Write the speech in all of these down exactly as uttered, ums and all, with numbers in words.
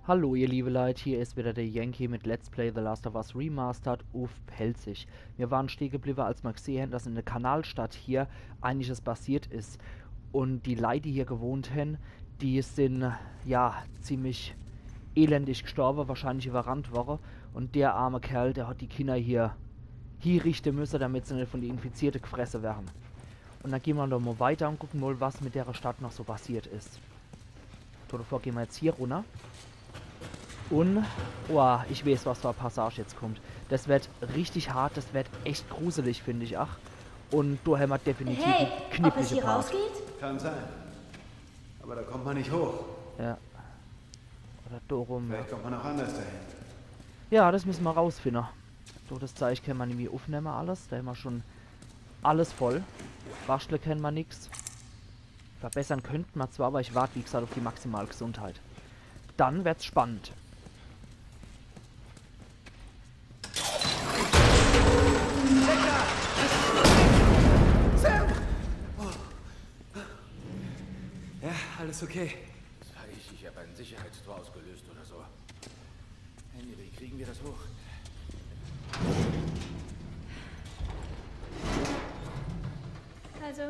Hallo ihr liebe Leit, hier is wieder de Yankee mit Let's Play The Last of Us Remastered uff Pälzisch. Mir waren stehe gebliwwe, als mer gsehe hen, dass in de Kanalstadt hier einiges passiert is. Un die Leit, die hier gewohnt hen, die sin, ja, ziemlich elendig gstorwe, wahrscheinlich iwwerrannt worre. Un der arme Kerl, der hat die Kinner hier hierichte müsse, damit se net vun de Infizierte gfresse werre. Un dann gehn mer doch mol weiter un gucke mol, was mit dere Stadt noch so passiert is. So, devor gehn mer jetzt hier runner. Un, oah, ich weeß, was für e Passage jetzt kummt. Des werd richtig hart, des werd echt gruselig, find ich, ach. Un do hämmer definitiv Hey, en ob es knifflige hier Part. Rausgeht? Kann sein. Aber da kommt man nicht hoch. Ja. Oder do rum, ja. Vielleicht kommt man auch anders dahin. Ja, des misse mer rausfinne. So, des Zeich kenne mer nimmi uffnemme, alles. Do hämmer schun alles voll. Baschtle kenne mer nix. Verbessere kennte mer zwar, awwer ich wart, wie gsacht, uff die maximal Gsundheit. Dann werd's spannend. Ja, alles okay. Das war ich. Ich hab ein Sicherheitstor ausgelöst oder so. Anyway, kriegen wir das hoch? Also,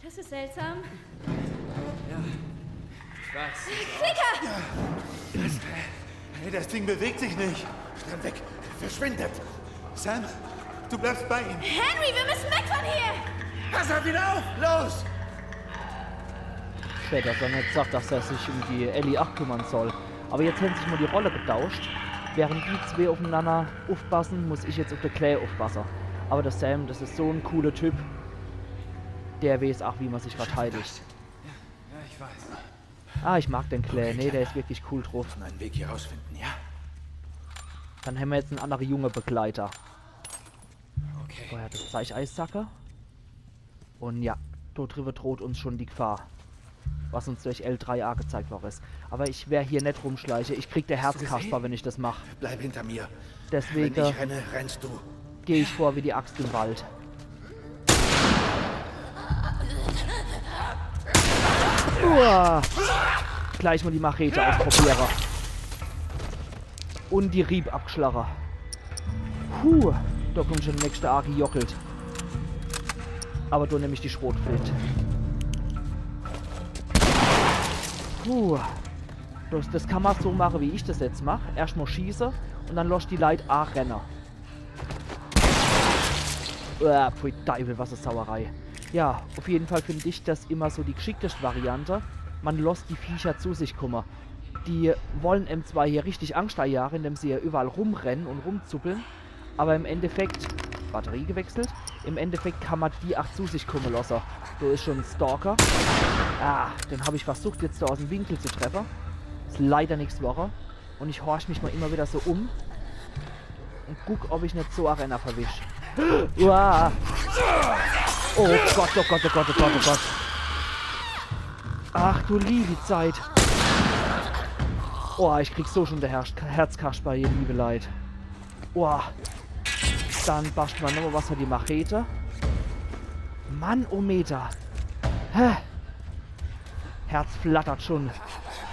das ist seltsam. Ja, ich weiß. Klicker! Hey, das Ding bewegt sich nicht. Dann weg. Verschwindet. Sam, du bleibst bei ihm. Henry, wir müssen weg von hier! Pass auf ihn auf! Los! Schää, dass er net sagt, dass er sich um die Ellie ach kümmere soll. Awwer jetzt hän sich mol die Rolle getauscht. Während die zwee uffenanner uffpasse, muss ich jetzt uff de Claire uffpasse. Awwer de Sam, des is so en cooler Typ. Der weeß ach, wie mer sich verteidigt. Ja, ja, ich weiß. Ah, ich mag den Claire. Okay, nee, der is wirklich cool druff. Einen Weg hier rausfinden, ja? Dann hämmer jetzt en annere junge Begleiter. Okay. Vorher des Zeich eisacke. Un ja, do driwwe droht uns schun die Gfahr, was uns durch L drei agezeigt worre is. Awwer ich wer hier net rumschleiche. Ich krieg de Herzkasper, wenn ich des mach. Bleib hinter mir. Deswege Wenn ich renne, rennst du. Geh ich vor wie die Axt im Wald. Uah. Gleich mol die Machete ausprobiere. Un die Rieb abgschlage. Puh, do kummt schun de nächschte aagejockelt. Awwer do nemm ich die Schrotflint. Puh. Des, des kann mer so mache, wie ich des jetzt mach. Erscht mol schieße un dann loss die Leit aach renne. Uah, pfui Deiwel, was e Sauerei. Ja, uff jeden Fall find ich des immer so die gschicktescht Variante. Mer losst die Viecher zu sich kumme. Die wolle em zwar hier richtig Angscht ajage, indem se hier iwwerall rumrenne un rumzuppele. Awwer im Endeffekt, Batterie gewechselt, im Endeffekt kann mer die ach zu sich kumme losse. Do is schun en Stalker. Ah, den hab ich versucht, jetzt do aus em Winkel zu treffe. Is leider nix worre. Un ich horch mich mol immer widder so um un guck, ob ich net so ach eener verwisch. Uah. Oh Gott, oh Gott, oh Gott, oh Gott, oh Gott. Ach du liewi Zeit. Oh, ich krieg so schun de Herz-, Herzkasper, ihr liewe Leit. Oh. Dann bascht mer nochmol was für die Machete. Mann, oh Meter. Hä? Herz flattert schun.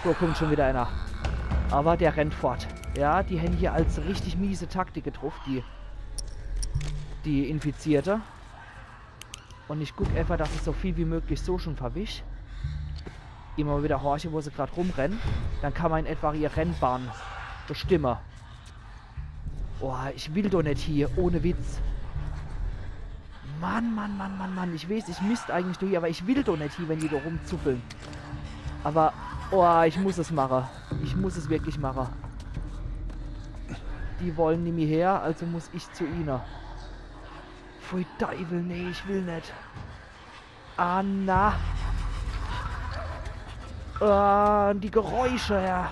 Do kummt schun widder eener. Awwer der rennt fort. Ja, die hän hier als richtig miese Taktik druff, die, die Infizierte. Un ich guck äfach, dass ich so viel wie möglich so schun verwisch. Immer widder horche, wo se grad rumrenne. Dann kann mer in etwa ihr Rennbahn bestimme. Oh, ich will doch net hier, ohne Witz. Mann, Mann, Mann, Mann, Mann. Ich weeß, ich misst eigentlich do hier, awwer ich will doch net hier, wenn die do rumzuppele. Awwer, oh, ich muss es mache. Ich muss es wirklich mache. Die wolle nimmi her, also muss ich zu ihne. Pfui Deiwel, nee, ich will net. Ah, na. Ah, die Geräusche, ja.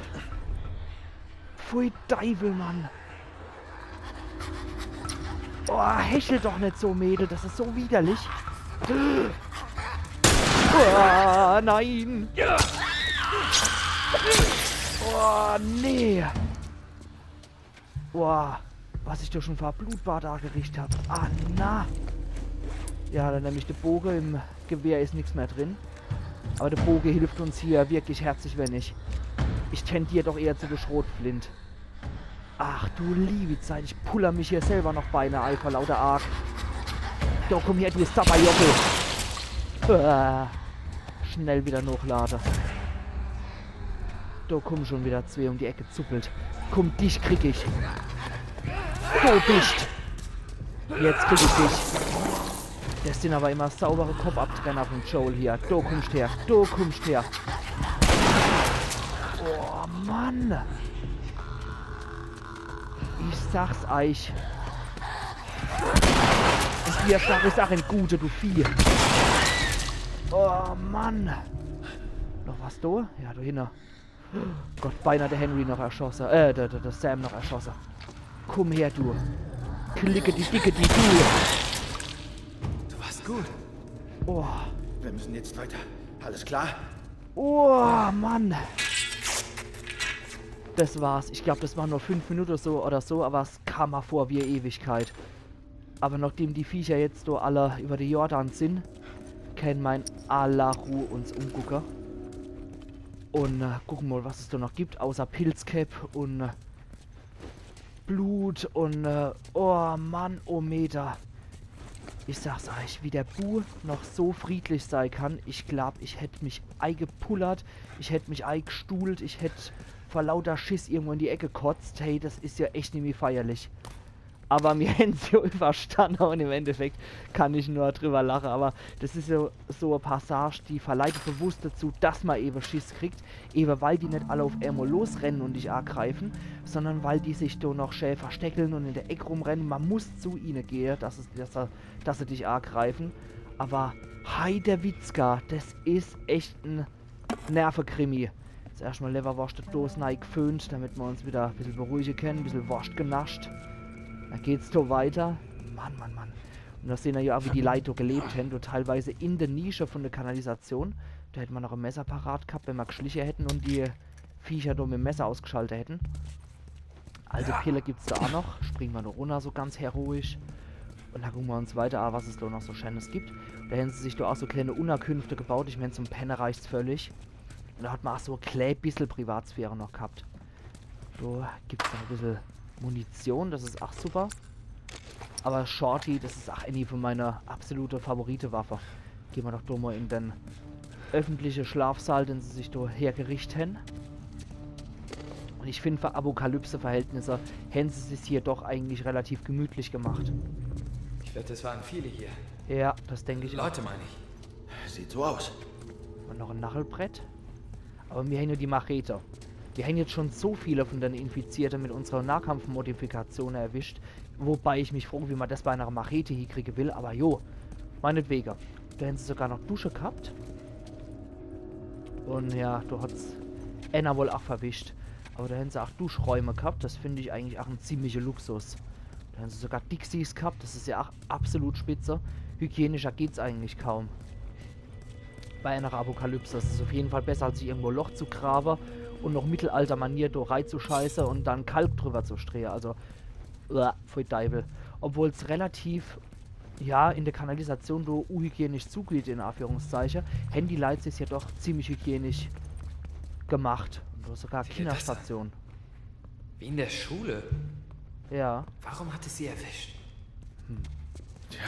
Pfui Deiwel, Mann. Oh, hechel doch net so, Mädel. Des is so widerlich. Oh, nein. Oh, nee. Boah, was ich do schun für e Blutbad aagericht hab. Ah, na. Ja, dann nemm ich de Boge. Im Gewehr is nix mehr drin. Awwer de Boge hilft uns hier wirklich herzlich wenig. Ich tendier doch eher zu de Schrotflint. Ach du liewi Zeit, ich puller mich hier selwer noch beinah ei vor lauter Arg. Do kumm her, du Sapperjockel. Äh, schnell wieder nochlade. Do kummen schon wieder zwee um die Eck gezuppelt. Kumm, dich krieg ich. Do bist. Jetzt krieg ich dich. Des sin awwer immer saubere Koppabtrenner vum Joel hier. Do kummst her, do kummst her. Oh Mann. Ich sag's eich. Un dir sag ich's ach in Gute, du Vieh. Oh Mann. Noch was do? Ja, do hinne. Gott, beinah de Henry noch erschosse. Äh, de, de, de Sam noch erschosse. Kumm her, du. Klicke die Dicke, die du. Du warst gut. Oh, Wir müssen jetzt weiter. Alles klar? oh, Mann. Des war's. Ich glaab, des waren nur fünf Minute so oder so, awwer es kam mer vor wie e Ewigkeit. Awwer nachdem die Viecher jetzt do alle iwwer de Jordan sin, kenne mer in aller Ruh uns umgucke. Un äh, gucke mol, was es do noch gibt, außer Pilzkäpp un äh, Blut un äh, oh Mann, oh Meter. Ich sag's eich, wie der Bu noch so friedlich sei kann, ich glaab, ich hätt mich eigepullert, ich hätt mich eigestuhlt, ich hätt vor lauter Schiss irgendwo in die Eck gekotzt. Hey, des is jo echt nimmi feierlich. Awwer mir hän's jo iwwerstanne un im Endeffekt kann ich nur driwwer lache. Awwer des is jo so e Passage, die verleitet bewusst dazu, dass mer ewe Schiss kriegt, ewe weil die net alle uff emol losrenne un dich agreife, sondern weil die sich do noch schä verstecke un in de Eck rumrenne. Mer muss zu ihne gehe, dass, es, dass, er, dass se dich agreife. Awwer Heidewitzka, des is echt en Nervekrimi. Jetzt erscht mol Lewwerworscht-Dos nei geföhnt, damit mer uns wieder e bissel beruhige kenne, e bissel Worscht genascht. Do geht's do weiter. Mann, Mann, Mann. Un do sehn mer jo ach, wie die Leit do gelebt hänn, do teilweise in de Nische vun de Kanalisation. Do hätt mer noch e Messer parat gehabt, wenn mer geschliche hätten un die Viecher do mit em Messer ausgeschalte hätten. Alte Pille gibt's do ach noch. Springe mer do runner, so ganz heroisch. Un dann gucke mer uns weiter a, was es do noch so Schänes gibt. Do hänn se sich do ach so kleine Unnerkünfte gebaut. Ich mein, zum Penne reicht's völlig. Un do hat mer ach so e klä bissel Privatsphäre noch gehabt. Do gibt's noch e bissel Munition, des is ach super. Awwer Shorty, des is ach ääni vun meine absolute Favoritewaffe. Gehn mer doch do mol in de öffentliche Schlafsaal, den se sich do hergericht hänn. Un ich find, für Apokalypse-Verhältnisse hänn se sich's hier doch eigentlich relativ gemütlich gemacht. Ich wette, es waren viele hier. Ja, des denk ich ach. Leute, meine ich. Sieht so aus. Un noch e Nachelbrett. Awwer mir hänn jo die Machete. Mir hänn jetzt schon so viele vun dene Infizierte mit unserer Nahkampfmodifikation erwischt. Wobei ich mich frog, wie mer des bei ener Machete hiekriege will. Awwer jo, meinetwege. Do hänn se sogar noch Dusche gehabt. Un ja, do hat's ääner wohl ach verwischt. Awwer do hänn se ach Duschräume gehabt. Des find ich eigentlich ach en ziemliche Luxus. Do hänn se sogar Dixies gehabt. Des is jo ach absolut spitze. Hygienischer geht's eigentlich kaum. Bei ener Apokalypse. Des is uff jeden Fall besser, als sich irgendwo e Loch zu grawe un noch Mittelalter-Manier do reizuscheiße un dann Kalk driwwer zu strehe. Also, uah, pfui Deiwel. Obwohl's relativ, ja, in de Kanalisation do unhygienisch zugeht, in Anführungszeiche, hänn die Leit sich's jo doch ziemlich hygienisch gemacht. Un do sogar Kinnerstation. Wie in der Schule. Ja. Warum hat es sie erwischt? Tja,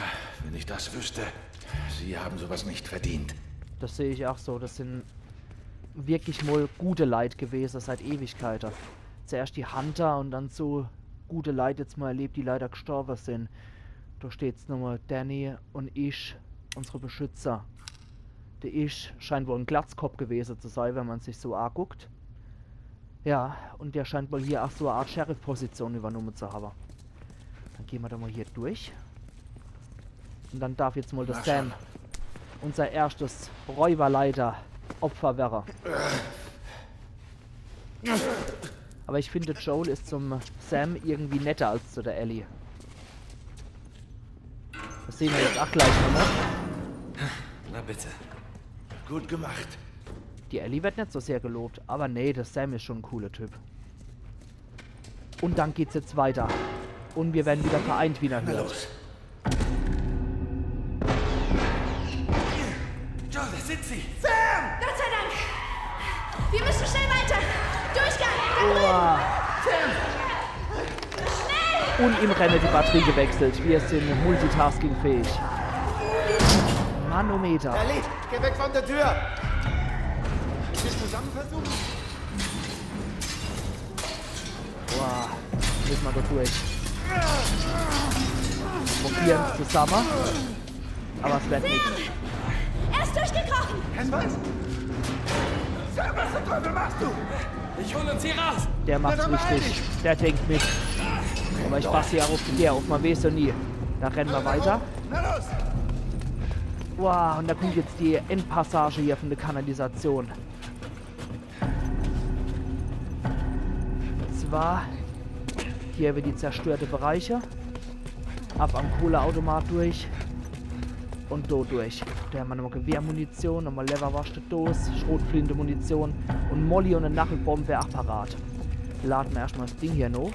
wenn ich das wüsste. Sie haben sowas nicht verdient. Des seh ich ach so. Des sin wirklich mol gute Leit gewese seit Ewigkeite. Zuerscht die Hunter un dann so gute Leit jetzt mol erlebt, die leider gestorwe sin. Do steht's nochmol, Danny un ich, unsere Beschützer. De Ich scheint wohl en Glatzkopp gewese zu sei, wenn mer sich's so aguckt. Ja, un der scheint wohl hier ach so e Art Sheriff-Position iwwernumme zu hawwe. Dann gehn mer do mol hier durch. Un dann darf jetzt mol de Sam unser erschtes Räuberleiter-Opfer werre. Awwer ich find, de Joel is zum Sam irgendwie netter als zu de Ellie. Des sehn mer jetzt ach gleich nochmol. Na bitte. Gut gemacht. Die Ellie werd net so sehr gelobt, awwer nee, de Sam is schon en cooler Typ. Un dann geht's jetzt weiter. Un mir werre wieder vereint, wie ihr Na hört. Los. Joel, da sind sie! Gott sei Dank! Wir müssen schnell weiter! Du Und im Renne die Batterie gewechselt. Wir sind multitaskingfähig. Manometer. Ellie, geh weg von der Tür! Willst du zusammen versuchen? Boah, müssen wir da durch. Probieren es zusammen. Aber es wird nichts. Er ist durchgekrochen! Jetzt was? Sam, was zum Teufel machst du? Ich hol uns hier raus! Der macht's Na, dann beeil richtig. Der denkt mit. Aber ich passe ja auf die Tür auf, man weiß ja nie. Da rennen wir weiter. Na los! Wow, und da kommt jetzt die Endpassage hier von der Kanalisation. Und zwar hier über die zerstörte Bereiche. Ab am Kohleautomat durch. Und do durch. Da haben wir nochmal Gewehrmunition, nochmal Leverwurst-Dos, Schrotflinte-Munition und Molly und eine Nagelbombe auch parat. Laden wir erstmal das Ding hier noch.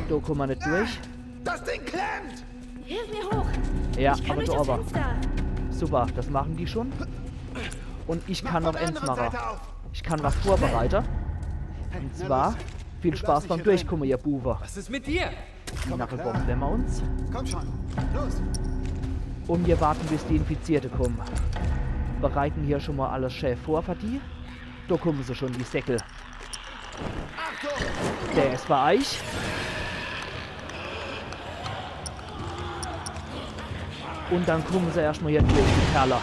Do kommen wir nicht durch. Das Ding klemmt! Hilf mir hoch! Ja, Ich kann aber durch du das aber. Fenster! Super, das machen die schon. Und ich kann Von noch der eins anderen machen. Seite auf! Ich kann was vorbereiten. Und zwar viel Spaß beim Durchkommen, ihr Buwe. Was ist mit dir? Die Nagelbombe nehmen wir uns. Komm schon, los! Und wir warten, bis die Infizierte kommen. Bereiten hier schon mal alles schön vor für die. Da kommen sie schon, die Säckel. Der ist bei euch. Und dann kommen sie erstmal hier durch, die Kerle.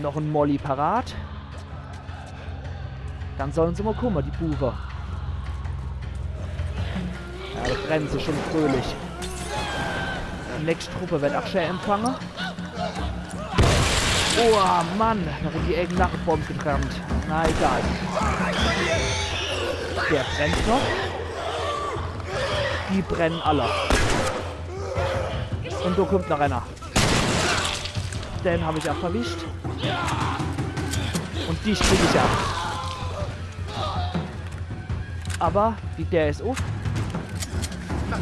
Noch ein Molly parat. Dann sollen sie mal kommen, die Buwe. Ja, da brennen sie schon fröhlich. Die nächste Truppe wird auch schön empfangen. Oh Mann, da wird die eigene Nagelbombe getrennt. Na egal. Der brennt noch. Die brennen alle. Und da kommt noch einer. Den habe ich auch erwischt. Und dich krieg ich ab. Aber die, der ist auf.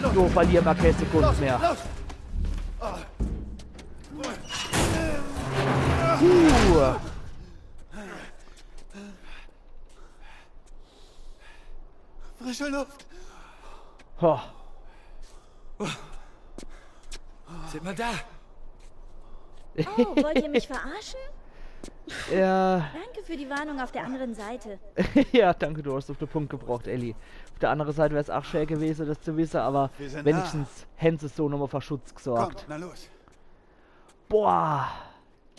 Da verlieren wir keine Sekunde mehr. Los! Puh. Frische Luft! Ho. Seht mal da! Oh, wollt ihr mich verarschen? Ja, Danke für die Warnung auf der anderen Seite. Ja, danke, du hast es auf den Punkt gebracht, Ellie. Auf der anderen Seite wär's auch schön gewesen, das zu wissen, aber Wir sind wenigstens hätten sie so nochmal für Schutz Komm, gesorgt. Na los! Boah,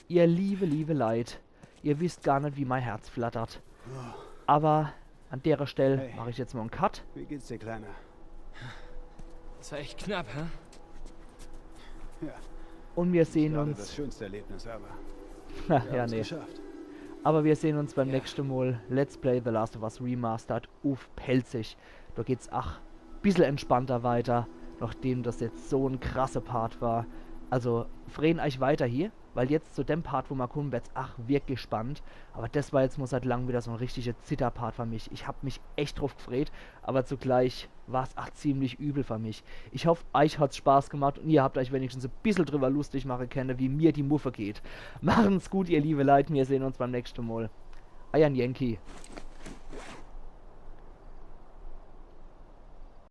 ihr liebe, liebe Leid, ihr wisst gar nicht, wie mein Herz flattert. Aber an der Stelle mache ich jetzt mal einen Cut Wie geht's dir, Kleiner? Das war echt knapp, hä? Ja, und wir sehen gerade uns. Das schönste Erlebnis ever. Ja, Wir haben's nee. Geschafft. Aber wir sehen uns beim nächsten Mal Let's Play The Last of Us Remastered auf Pälzisch. Da geht's ach ein bisschen entspannter weiter, nachdem das jetzt so ein krasser Part war. Also freuen euch weiter hier, weil jetzt zu dem Part, wo wir kommen, wird's ach wirklich spannend. Aber das war jetzt mal seit langem wieder so ein richtiger Zitterpart für mich. Ich hab mich echt drauf gefreut, aber zugleich war's ach ziemlich übel für mich. Ich hoffe, euch hat's Spaß gemacht und ihr habt euch wenigstens ein bisschen drüber lustig machen können, wie mir die Muffe geht. Machen's gut, ihr liebe Leute, wir sehen uns beim nächsten Mal. Euer Yankee.